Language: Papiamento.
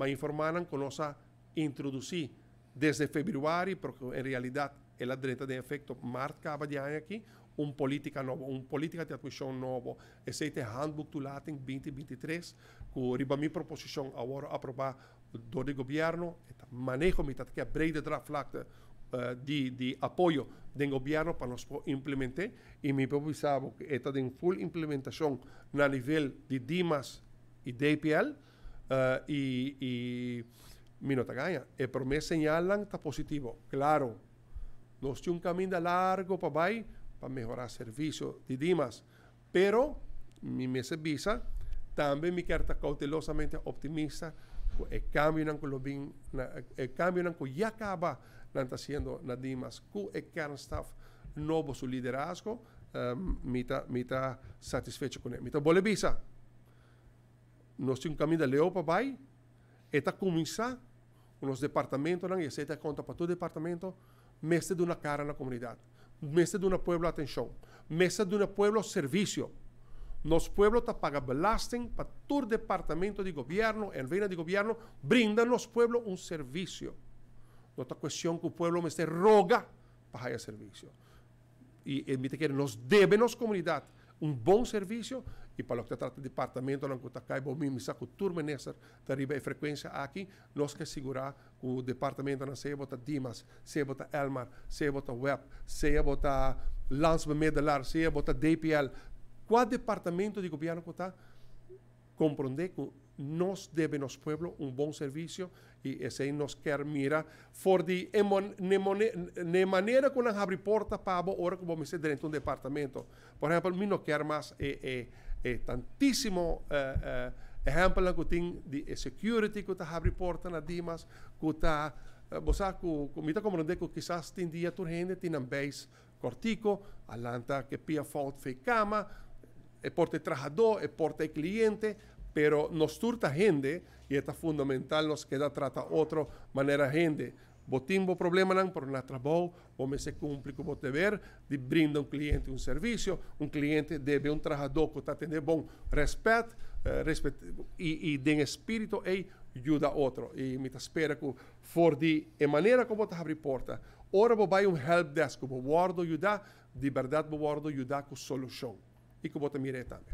M'a informá nan ku nos a introdusí desde febrüari, pero ku en realidat el a drenta den efekto mart kaba di aña aki, un polítika nobo, un polítika di atmishon nobo. Esei ta e Handboek Toelating 2023 ku riba mi proposishon a wòrdu aprobá dor di gobièrnu. E ta maneho, mi ta ke brede draagvlakte di di apoyo den gobièrnu pa nos por implement'é i mi por bisa bo ku e ta den full implementashon na nivel di Dimas i DPL i i mi no ta gaña. E promé señalnan ta positivo. Klaro, nos tin un kaminda largo pa bai pa mehorá servisio di Dimas, pero mi mester bisa tambe mi kier ta koutelosamente optimista ku e kambionan ku lo bin na e kambionan ku ya kaba nan ta hasiendo na Dimas ku e kernstaf nobo su liderazgo, mi ta mi ta satisfecho kuné. Mi ta bolbe bisa, nos tin un kaminda leu pa bai, e ta kuminsá ku nos departamentonan i esei ta konta pa tur departamento, mester duna kara na komunidat, mester duna pueblo atenshon, mester duna pueblo servisio. Nos pueblo ta paga belasting pa tur departamento di gobièrnu, NV-nan di gobièrnu, brinda nos pueblo un servisio. No ta kuestion ku pueblo mester roga pa haya servisio. I e mi ta kere nos debe nos komunidat un bon servisio i pa loke ta trata departamentonan ku ta kai bo mi mi sa ku tur minister ta riba e frekuensia aki, nos ke sigurá ku departamentonan sea bo ta Dimas, sea bo ta Elmar, sea bo ta web, sea bo ta Landsbemiddelaar, sea bo ta DPL, kua departamento di gobièrnu ku ta, Komprondé ku nos debe nos pueblo un bon servisio i esei nos kier mira for di e ne manera ku nan habri porta pa bo ora ku bo mester drenta un departamento. Por ehèmpel, mi no kier mas e e e tantísimo ehèmpelnan ku tin di e security ku ta habri porta na Dimas ku ta bo sa ku mi ta komprondé ku kisas tin dia tur hende tin nan beis Kòrtico, a lanta ke pia fout fei kama, e por ta e trahadó, e por ta e kliente, pero nos tur ta hende i e ta fundamental nos keda trata otro manera hende. Bo tin bo problemanan, pero na trabou bo mester kumpli ku bo deber di brinda un kliente un servisio. Un kliente debe un trahadó ku ta atendé bon rèspèt, i den e spiritu ei yuda otro. I mi ta spera ku For di e manera ku bo ta habri porta, ora bo bai un helpdesk ku bo wòrdu yudá, di bèrdat bo wòrdu yudá ku solushon i ku bo ta mira e tambe.